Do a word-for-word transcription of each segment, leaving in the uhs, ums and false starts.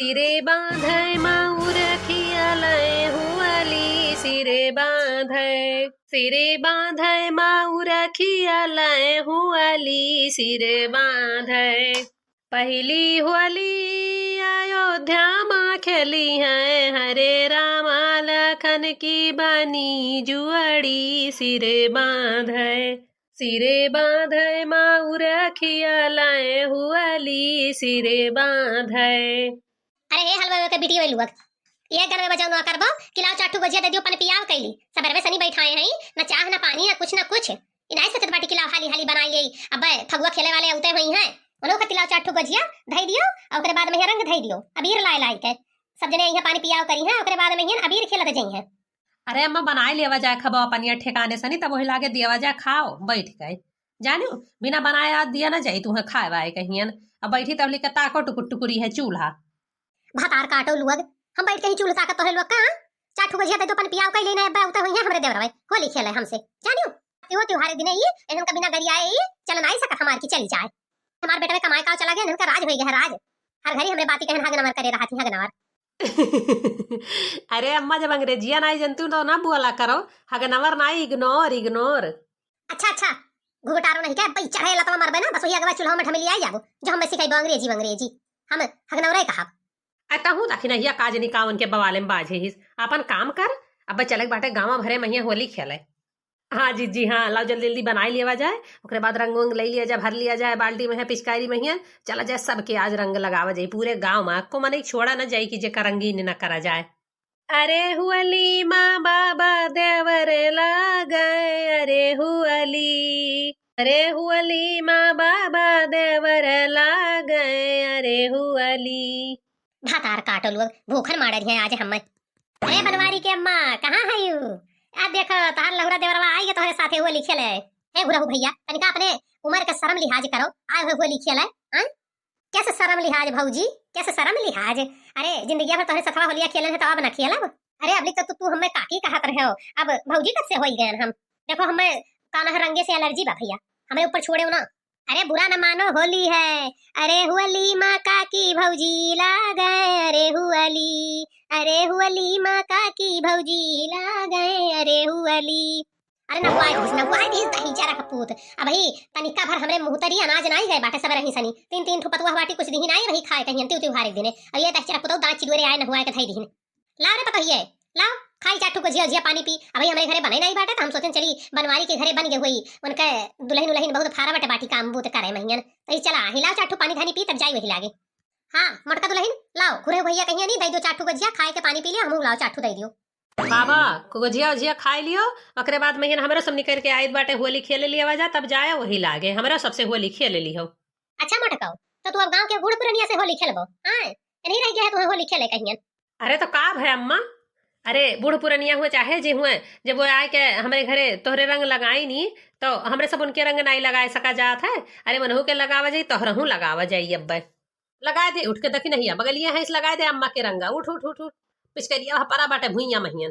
सिरे बाँधै मउरखिया लय हुअली, सिरे बाँधै, सिरे बाँधै मउरखिया लय हुअली, सिरे बाँधै। पहिली होली अयोध्या मा खेलिहैं, हरे रामा लखन की बनी जुअड़ी, सिरे बाँधै। सिरे बाँधै मउरखिया लय हुअली, सिरे बाँधै। अरे हे हलवा के बिटिया लुअक, ये घर में बजाओ ना करबो कि लाओ चार ठो गोजिया दे दियो, पन पियाव कैली। सबेरवे सनी बैठाए हैं, न चाह, न पानी, न कुछ, न कुछ। ई नाई सोचत बाटी कि लाओ हाली हाली बनाई लेई। अब फगुआ खेले वाले अउते होइहैं, उन्हों खातिर लाओ चार ठो गोजिया धई दियो, और ओकरे बाद में रंग धई दियो, अबीर लाए लाई के। सब जने यहाँ पानी पियाव करिहैं, ओकरे बाद में अबीर खेलत जइहैं। अरे अम्मा, बनाए लेवा जाए खबा पनिया ठेकाने सनी, तब वही लागे दियावा जाए खाओ बैठ के। जानियो, बिना बनाए आज दिया ना जाई तुहें खाए वाए कहियन। अब बैठी तब लिखे ताको टुकुर टुकुरी है चूल्हा। भातार काटो लुअग, हम बैठ के ही चूल्हा ताकत तोहे लुअग का? चार ठो गोजिया दे दो, पन पियाव कैले ना, अब्बा उतर हुई है हमरे देवरवे, होली खेले हमसे। जानियो, त्यो त्योहार दिने ई, एहन का बिना गरियाए ई, चल नाई सकत हमार की चली जाए। हमार बेटवे कमाए का चला गया, इनका राज होई गया राज। हर घड़ी हमरे बाती कहन हगनवर करे रहती हगनवर। अरे अम्मा, जब अंग्रेजिया नाई जनतू तो ना बोला करो, हगनवर नाई, ignore, ignore। अच्छा, अच्छा, घुघटारो नहीं क्या? भाई चढ़े लतवा मरबे ना, बस वही अगवा चूल्हा में ढमेली आई जाबो, जो हमें सिखाइबो अंग्रेजी वंग्रेजी। हम हगनवरे कहब। आ तहूँ दखिनहिया काजनी कावन के बवाले में बाझे हिस, आपन काम कर। अब चले के बाटे गाँव भरे महिया होली खेले। हाँ जिज्जी, हाँ, लाओ जल्दी जल्दी बनाई लेवा जाए, ओकरे बाद रंग वंग ले लिया जाए, भर लिया जाए बाल्टी में है, पिचकारी में हियन, चला जाए सबके आज रंग लगावा जाए पूरे गाँव में, को मनई छोड़ा न जाए कि जेका रंगीन न करा जाए। अरे हुअली मा बाबा देवर लागे, अरे हुअली, अरे हुअली मा बाबा देवर लागे, अरे हुअली। भातार काटो लोग, भूखन मारे हैं आज हमें। अरे बनवारी के अम्मा, कहाँ है यू? आ देखो, तहार लहुरा देवरवा आई है तोहरे साथे होली खेले। हे घुरहु भैया, तनिका अपने उमर का शरम लिहाज करो, आए हुए होली खेले, हाँ? कैसे शरम लिहाज भौजी, कैसे शरम लिहाज? अरे जिंदगिया भर तोहरे सथवा होलिया खेलन है तो अब न खेलब? अरे अबली तो तू, तू हमें काकी कहत रहे हो, अब भौजी कब से होई गयन हम? देखो हमें काना है रंगे से allergy बा भैया, हमें ऊपर छोड़े हो ना। अरे बुरा न मानो होली है, अरे हुअली मा काकी भौजी लागे, अरे हुअली, अरे हुअली मा काकी भौजी लागे, अरे हुअली। अरे नहुआए दीस, नहुआए दीस दही जरा का पूत। अबही तनिका भर हमरे मुहतरी अनाज नाई गए बाटे सबेरही सनी। तीन तीन ठो पतुआ बाटी कुछ दिही नाई रही खाए कहियन तिउ तिउहार एक दिने। अब ये दही जरा पुतौ दाँत चिदुरे आए नहुआए के धई दिहिन। लाओ रे पतोहिए, लाओ, खाई चार ठो गोजिया ओजिया पानी पी। अबही हमरे घरे बने नाई बाटे त हम सोचन चली बनवारी के घरे बन गए होई। उनके दुलहिन उलहिन बहुत फारा बाटे बाटी काम बूत करे महियन। त ई चला, हिलाओ चार ठो पानी धानी पी तब जाई वही लागे। हाँ, मोटका दुलहिन, लाओ, घुरे भैया कहिया नहीं, दई दो चार ठो गोजिया, खाए के पानी पी लियो, हमहू लाओ चार ठो दई दियो। बाबा, गोजिया ओजिया खाई लियो, ओकरे बाद महियन हमरो सब निकर के आइत बाटे, होली खेले लियावा जा, तब जाए वही लागे, हमरो सबसे होली खेले लिहो। अच्छा मोटकाऊ, तो तू अब गाँव के बूढ़ पुरनिया से होली खेलबो? हाँ, नहीं रह गया है तुम्हें होली खेले कहियन। अरे तो का भय अम्मा, अरे बूढ़ पुरनिया हुए चाहे जे हुए, जब वो आए के हमरे घरे तोहरे रंग लगाई नी, तो हमरे सब उनके रंग नाई लगाए सका जात है। अरे मनहू के लगावा जाई, तोहरहू लगावा जाई अब्बे। लगाए दे, उठ के देखी नहीं, बगलिया है, इस लगाए दे अम्मा के रंगा, उठ, उठ, उठ, उठ। पिचकरिया वहाँ परा बाटे भुइया महियन।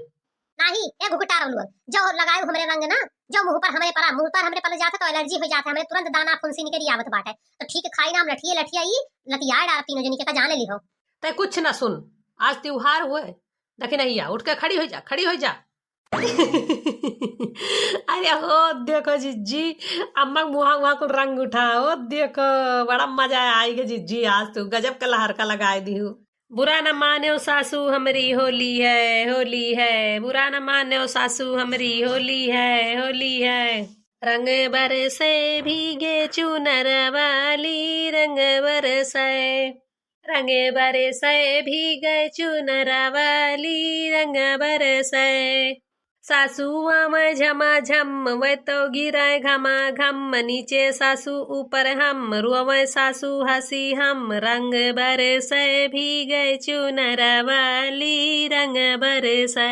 नाही, ए घुघटार लोग, जो लगाए हमरे रंग ना, जो मुँह पर हमरे परा, मुँह पर हमरे पल जात है तो allergy हो जात है, हमरे तुरंत दाना फुंसी निकरी आवत बाटे। तो ठीक खाई ना हम लठिए लठिया ई, लतिया डार तीनों जनी के का जान ली हो। तै कुछ ना सुन, आज त्योहार हुए, देखी नहीं, उठ के खड़ी हो जा, खड़ी हो जा। अरे हो देखो जिज्जी, अम्मा के मुहा उहा कुल रंग उठा। हो देखो, बड़ा मजा आई गे जिज्जी, आज तू गजब के लहर का लगाए दिहू। बुरा न मान्यो सासू हमरी होली है, होली है, बुरा न मान्यो सासू हमरी होली है, होली है। रंग बरसे भीगे चुनर वाली, रंग बरसे। रंग बरसै भीगै चुनर वाली, रंग बरसै। सासु आवे झमाझम, वै तो गिरै घमाघम, नीचे सासु ऊपर हम, रोवै सासु हँसी हम, रंग बरसै भीगै चुनर वाली, रंग बरसै।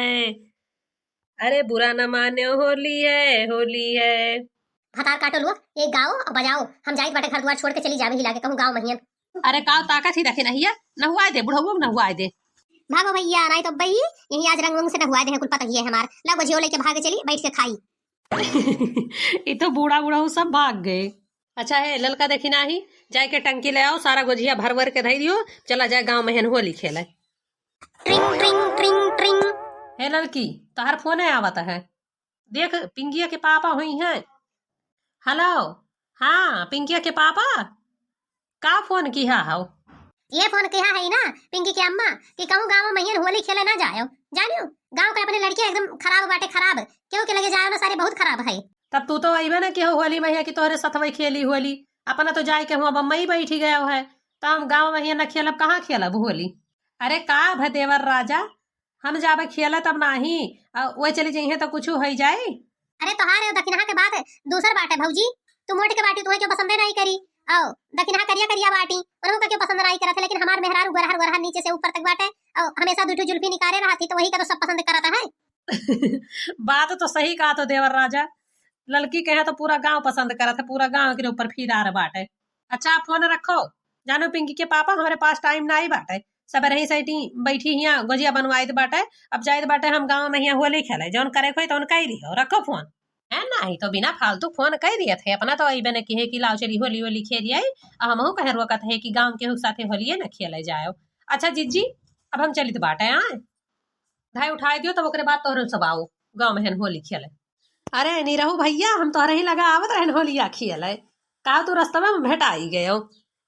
अरे बुरा न मान्यो, होली है, होली है। भतार काटो लोग, ये गाओ और बजाओ, हम जाइत बाटे घर दुआर छोड़ के चली जावे ही लागे कहूँ गाँव महियन। अरे काओ ताकत ही रखे नहीं है, नहुआए दे बुढ़ऊ, नहुआए दे। भागो भैया, नाई तो बई यही आज रंग वंग से नहुआए दे है कुल पतोहिए हमार। ला गोजियो लेके भाग चली, बैठ के खाई। ई तो बूढ़ा बुढ़ऊ सब भाग गए। अच्छा है ललका, देखी नाही, जाए के टंकी ले आओ, सारा गोझिया भर भर के धई दियो, चला जाए गाँव महियन होली खेले। ट्रिंग, ट्रिंग, ट्रिंग, ट्रिंग। हे ललकी, तोहार फोन आवत है, देख पिंकिया के पापा हुई हैं। हेलो, हाँ पिंकिया के पापा, का फोन किहा हौ? ये फोन किहा है ना पिंकी के अम्मा कि कहूँ गाँव महियन होली खेले ना जायो, जानियो गाँव के अपने लड़किया एकदम खराब बाटे, खराब, केहू के लगे जायो ना, सारे बहुत खराब है। तब तू तो अइबे ना किहो होली महिया कि तोहरे सथवई खेली होली, अपना तो जाए के हुआ बम्बई बैठी गयो है, तो हम गाँव महिया ना खेलब, कहाँ खेलब होली? अरे का भे देवर राजा, हम जाबे खेले तब नाही, अ, वो चली जइहे तो कुछ होइ जाए। अरे तोहार और दखिनहा के बात दूसर बाटे भौजी, तू मोट के बाटी, तुहे क्यों पसंदे नाही करी। औ दखिनहा करिया करिया बाटी, उनको का क्यों पसंद नाही करत है, लेकिन हमार मेहरारू गोरहर गोरहर नीचे से ऊपर तक बाटे, औ हमेशा दुठो जुल्फी निकारे रहत ही, तो वही का तो सब पसंद करत है। बात तो सही कहा तो देवर राजा, ललकी कहे तो पूरा गाँव पसंद करत है, पूरा गाँव के ऊपर फिरार बाटे। अच्छा आप फोन रखो, जानो पिंकी के पापा, हमरे पास टाइम नाही बाटे, सब रही सैटी बैठी हियाँ गोजिया बनवाइत बाटे। अब जाइत बाटे हम गाँव महिया होली खेले, जौन करे खोई तौन कह दियो, रखो फोन। है नाही तो बिना फालतू फोन कह दिए थे, अपना तो अइबे न किहे कि लाओ चली होली होली खेल आई, आ हमहू कहे रोकत है कि गाँव केहू के साथे होलिये न खेले जाओ। अच्छा जिज्जी, अब हम चलित बाटे आए, धाई उठाई दियो, तब ओकरे बाद तोहरे सब आओ गाँव महियन होली खेले। अरे निरहू भैया, हम तोहरे ही लगा आवत रहन होलिया खेले, का तू रस्तवा में भेटाई गयो?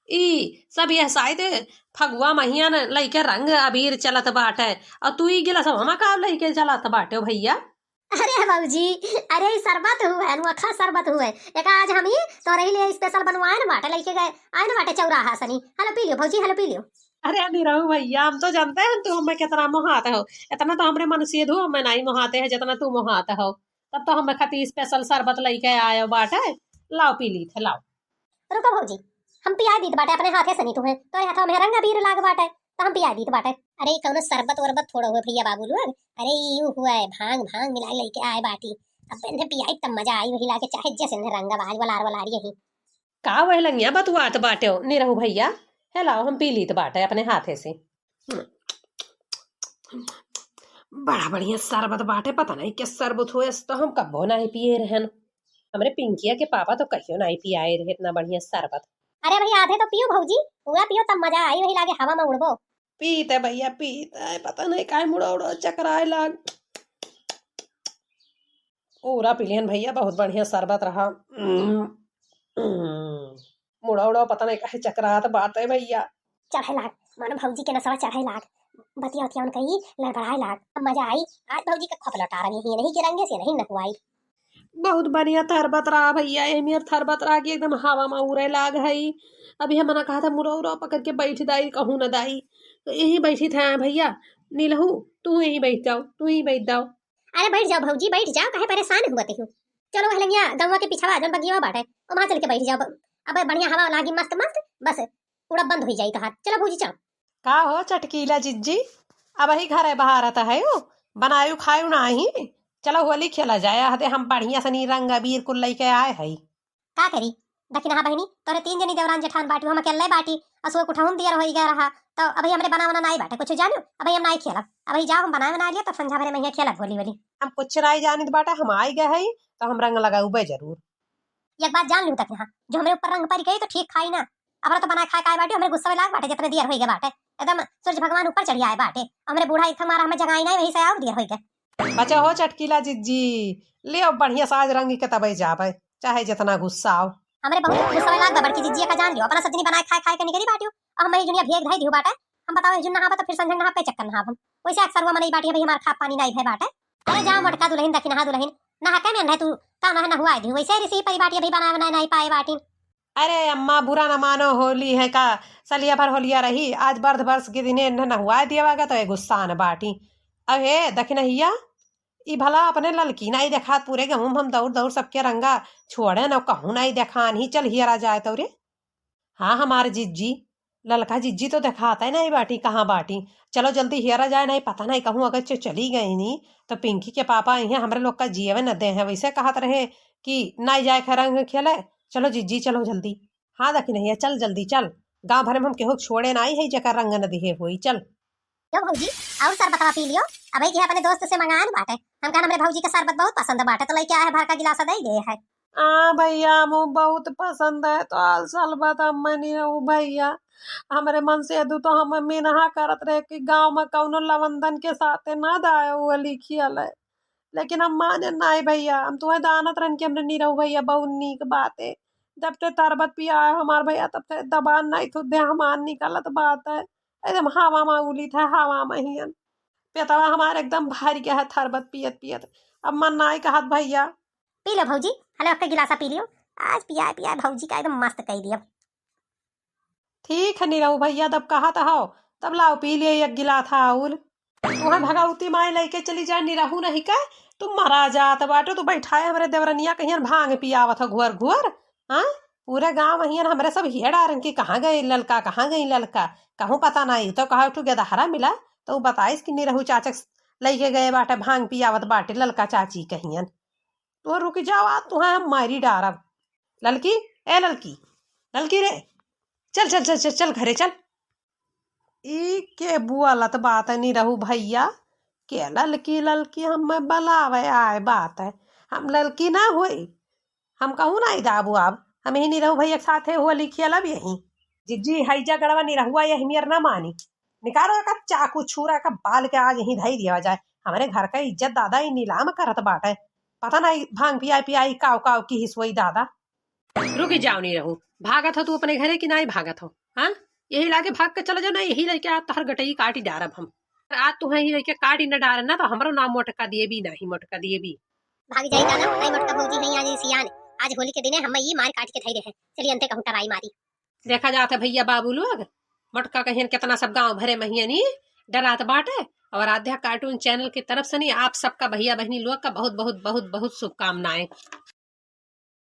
ई सब यह शायद फगुआ महियन लइके रंग अबीर चलत बाटे, और तू ई गिलसवा में का लइके चलत बाटे भैया? अरे भौजी, अरे ई शरबत हुए, अनोखा शरबत हुए, एका आज हम ही तोरे लिए स्पेशल बनवाए न बाटे, लइके गए आए न बाटे चौराहा सनी। हेलो पी लियो भौजी, हेलो पी लियो। अरे निरहू भैया, हम तो जानते हैं तू हमें कितना मोहात हो, इतना तो हमरे मन से धू हमें नहीं मोहाते हैं जितना तू मोहात हो। तब तो हमें खातिर स्पेशल शरबत लइके आयो बाटे, लाओ पी ली थे, लाओ। रुको भौजी, हम पियाई दीत बाटे अपने हाथे सनी तुहे, तोरे हाथवा में रंग अबीर लाग बाटे, तो हम पियाई दीत बाटे। अरे ई कौनो शरबत वरबत थोड़ो हुए भैया बाबू लोग, अरे ई यू हुए भांग, भांग मिलाई लइके आए बाटी। अब इन्हें पियाई तब मजा आई वही लागे, चाहे जैसे इन्हें रंग आवाज वलार वलार यही। का वह लंगिया बतुआत बाटे हो निरहू भैया? हे लाओ हम पी लीत बाटे अपने हाथे से। बड़ा बढ़िया शरबत बाटे, पता नहीं के शरबत होए, ऐसे तो हम कब्बो नहीं पिए रहन। हमरे पिंकिया के पापा तो कहियो नहीं पियाए रहे इतना बढ़िया शरबत। अरे भाई आधे तो पियो भौजी, पूरा पियो तब मजा आई, वही लागे हवा में उड़बो। पीते भैया पीते, पता नहीं काहे मुड़ा उड़ा चकराए लाग। पूरा पिलियन भैया, बहुत बढ़िया शरबत रहा। उम्म, उम्म। मुड़ा उड़ा पता नहीं काहे चकरात बाटे भैया। चढ़े लाग, मानो भौजी के नसवा चढ़े लाग। बतिया उतिया उनका ही लड़बड़ाए लाग। अब मजा आई, आज भौजी के खोप लौटा रही है, नहीं गिरंगे से नहीं नहुआई। बहुत बढ़िया शरबत रहा भैया, एहमियर शरबत रहा कि एकदम हवा में उड़े लाग है। अभी हम मना कहा था मुड़ा उड़ा पकड़ के बैठ दाई, कहूँ न दाई, तो यहीं बैठी था भैया। नीलहू, तू यहीं बैठ जाओ, तू यहीं बैठ जाओ। अरे बैठ जाओ भौजी, बैठ जाओ, काहे परेशान हुआ ते हो? चलो वह लंगिया गंगवा के पिछवा जौन बगिया बाटे, वहाँ चल के बैठ जाओ। अब बढ़िया हवा लागी मस्त मस्त, बस उड़ब बंद हुई जाई तोहार। चलो भौजी चलो। का हो चटकीला जिज्जी, अब ही घरे बहारत है हो, बनायु खायु नाही? चलो होली खेला जाए, हदे हम बढ़िया सनी रंग अबीर कुल लइके आए हई। का करी, दखिनहा बहिनी, तोरे तीन जनी देवरान जेठान बाटी, हम अकेले बाटी, असुए कुठहुन दियर होई गए रहा, तो अभी हमरे बना बना नाई बाटे कुछ जानू, अभी हम नाई खेलब, अभी जाओ हम बनाए बनाए लिया, तब संझा भरे महिया खेलब होली होली। हम कुछ नाई जानित बाटे, हम आई गए हई, तो हम रंग लगाउबे जरूर। एक बात जान लू दखिनहा, जो हमरे ऊपर रंग पड़ गई तो ठीक खाई ना, अब तो बनाए खाए खाए बाटी, हमरे गुस्सा लाग बाटे, जितने दियर होई गए बाटे, एकदम सूरज भगवान ऊपर चढ़ी आए बाटे, हमरे बूढ़ा इत्थक मारा हमें जगाई नहीं, वही से आओ दियर होई गए। अच्छा हो चटकीला जिज्जी, ले अब बढ़िया साज रंग के तबे जाबे, चाहे जितना गुस्सा आओ। हमरे बहुत गुस्सा लाग बा बड़की जिज्जी का जान लियो, अपना सजनी बनाए खाए खाए के निकली बाटियो, और हम ये जुनिया भेग धाई दियो बाटे, हम बताओ ये जुन नहाबा तो फिर संझंग नहा पे चक्कर नहाब हम, वैसे अक्सर हुआ मनई बाटी है भाई हमार खाप पानी नहीं भय बाटे। अरे जाओ मोटका दुल्हन दखिनहा दुल्हन, नहा के में तू का नहा नहुआ दी, वैसे रिसी परी बाटी अभी बनाए बनाए नहीं पाए बाटी। अरे अम्मा, बुरा न मानो, होली है का, सलिया भर होलिया रही, आज बर्ध बरस के दिने इन्हें नहुआ दिया गा, तो ये गुस्सा न बाटी। अब हे दखिनहिया, ई भला अपने ललकी नाई देखात, पूरे गहूम हम दौड़ दौड़ सबके रंगा छोड़े न, कहूँ नाई देखान ही, चल हियरा जाए तो रे। हाँ हमार जिज्जी, ललका जिज्जी तो देखाते नहीं बाटी, कहाँ बाटी? चलो जल्दी हेरा जाए, नहीं पता नहीं कहूँ अगर च-, चली गई नी, तो पिंकी के पापा आई हैं, हमरे लोग का जियवे न दे हैं। वैसे कहत रहे कि नहीं जाए खे रंग खेले, चलो जिज्जी चलो जल्दी। हाँ दखिनहिया, चल जल्दी चल, गाँव भर में हम केहू छोड़े ना आई है जेकर रंग न दिहे होई, चल। क्यों भौजी, और शरबतवा पी लियो, अबे के अपने दोस्त से मंगान बाटे, हम कहन हमरे भौजी के शरबत बहुत पसंद बाटे, तो लेके आए भर का गिलास दे गए है। हाँ भइया, हमहू बहुत पसंद है तो आज शरबत हम नहीं रहू भइया। हमरे मन से यदु तो हम मिनहा करत रहे कि गाँव में कउनो लवंदन के साथे ना दायो वो लिखियल है। लेकिन हम माने नाई भइया, हम तुहे दानत रहन कि हमरे निरहू भइया बहुत नीक बात है। जब ते शरबत पियाए हमार भइया, तब ते दबान नाई थो दे हमार निकलत बात है। एकदम हवा मा उलित है, हवा मा हियन। पेटवा हमार एकदम भर गया है शरबत पियत पियत। अब मन नाई कहत भइया। पी लो भौजी, हलो एक गिलासा पी लियो। आज पियाए पियाए भौजी का एकदम मस्त कइ दिया। ठीक है निरहू भइया, जब कहत हौ तब लाओ पी लिए एक गिलास आउर। तुहे भगवती माई लइके चली जाए निरहू नहीं का, तू मरा जात बाटो, तू बैठाए हमरे देवरनिया कहियन भांग पियावत हो घुअर घुअर। हाँ, पूरे गाँव हियन हमरे सब हिया डारन कि कहाँ गई ललका, कहाँ गई ललका, कहूँ पता नहीं। तो कहा उठू गेदहरा मिला, तो उ बताइस कि निरहू चाचक लइके गए बाटे, भांग पियावत बाटे ललका चाची कहियन। तो रुक जाओ, आज तुहे हम मारी डारब। ललकी, ए ललकी, ललकी रे, चल चल चल चल चल घरे चल। ई के बोलत बात है निरहू भइया? के ललकी ललकी हमें बलावे आए बात है? हम ललकी ना होई, हम कहूँ ना दाबू। अब हम ही निरहू भइया के साथे होली खेलब यही। जिज्जी हैजा गड़वा निरहुआ यही मेर ना मानी। निकालो एका चाकू छुरा का बाल के आज यही धई दिया जाए। हमरे घर का इज्जत दादा ई नीलाम करत बाटे। पता नहीं भांग पियाई पियाई काव काव किहिस वही दादा। रुक जाओ निरहू, भागत हो तू अपने घरे कि नाई भागत हो? हाँ, यही लागे भाग के चला जाओ ना, यही लइके आज तहर गटई काटी डारब हम। आज तुहे ही लइके काटी न डारे ना तो हमरो नाम मोटका देवी नहीं, मोटका देवी। भाग जाई दादा, आई मोटका भौजी है आज सियान। आज होली के दिने हम ई मार काट के धई रहे। चलिए अंते कहूँ टराई मारी। देखा जात है भइया बाबू लोग, मोटका कहियन कितना सब गाँव भरे महियन ही डरात बाटे। और आध्या cartoon channel की तरफ से नहीं आप सबका भइया बहिनी लोग का बहुत बहुत बहुत बहुत शुभकामनाएं।